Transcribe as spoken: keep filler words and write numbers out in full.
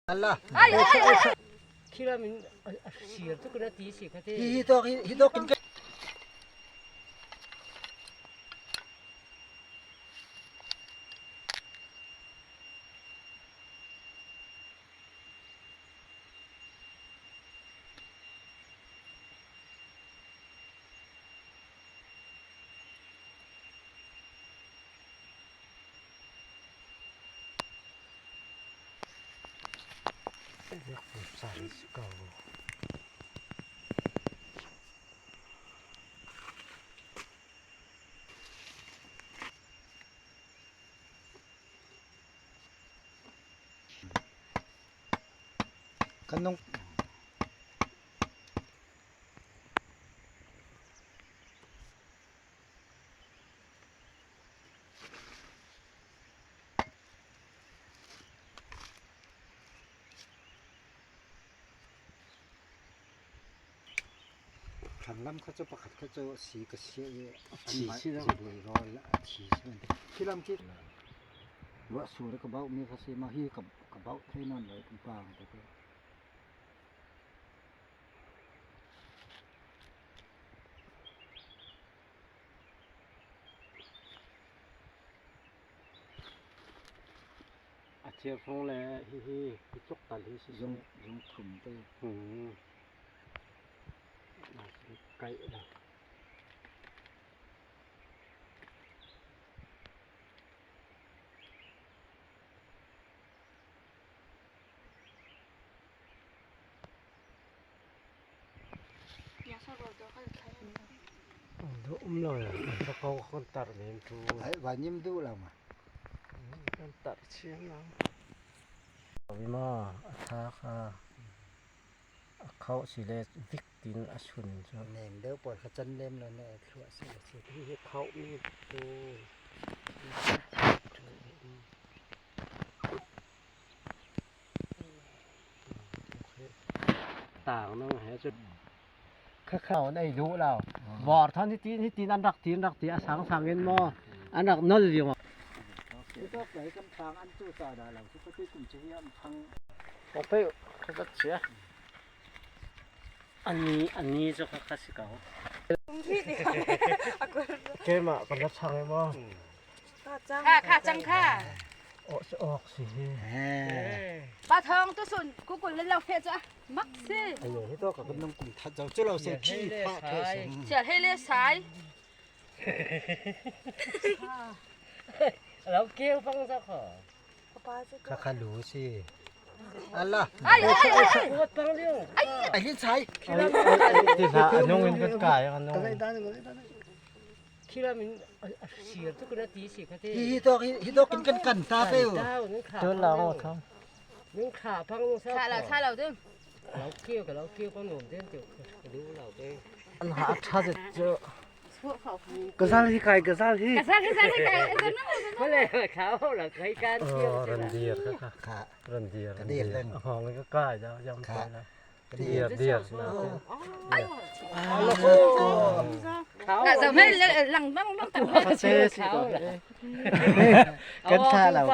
Allah. Ai, ai, ai. Khilam in a, a sir tu kuna ti si kha te. Hi, hi tok, hi, hi tok kin. Kan nung. Thlang lam kha chu pakhat kha chu si ka sia i, a thi an mai si lo. Zibui rawl a thi si man te. Khi lam khi. Lua sur ka bau mi kha si ma hi ka, ka bau thei non lai kan pang te ko. A thiar phong le hi hi, hi tluk tal hi si zung, zung thum te. Hmm. Kai la. Dawh um lo ya, ka kau kan tar nen tu. Ai, va nim duh lo ma. Kan tar chiang lo. Awi ma, a tha kha. A khauh si le vik tin a sun chu. Nem deuh pawl kha chan lem lo ne, thluah si le si. Hi hi khauh mi tu. Tang nang he chu. Kha khau nei lu lau. Bor than hi ti, hi ti an rak ti, an rak ti a sang sang in mo. An rak nol li mo. Hi tok lai kan thang an chu sa da lau. Chu ka ti kum chu hi an thang. Ka pe ka kat sia. Ani, ani chu kha kha si kau. Keima kan la thang mo. Kha, kha chang kha. Ok si, ok si hi. Pa thong tu sun ku kul lo phe chu a mak si. Ayo, hi to ka kan nung kum that zau chu lo se khi pha the se. Sia he le sai. Lo keu pang sa kho. Kha kha lu si. Allah. Ai, ai, ai, ai. Ai, ai, ai. Ai, lin sai. Ti la anung in kan kai anung. Khilam in a, a sir tu kuna ti si kha te. Hi, hi tok, hi, hi tok kin kan kan ta pe u. Tu la mo thang. Nung kha phang nung sa. Sa la, sa la tu. Lau kiu ka lau kiu ko nom den tu. Ka du lau te. An ha tha zet chu. Ka zal hi kai, ka zal hi. Ka zal hi, zal hi kai. Ko le kha ho la kai kan kiu. Ran dir kha kha. Ran dir. Ka dir leng. Hong ka kai ja jam kai la. Diar, diar. Na zau mai lang bang bang tak mai. Kan tha lau.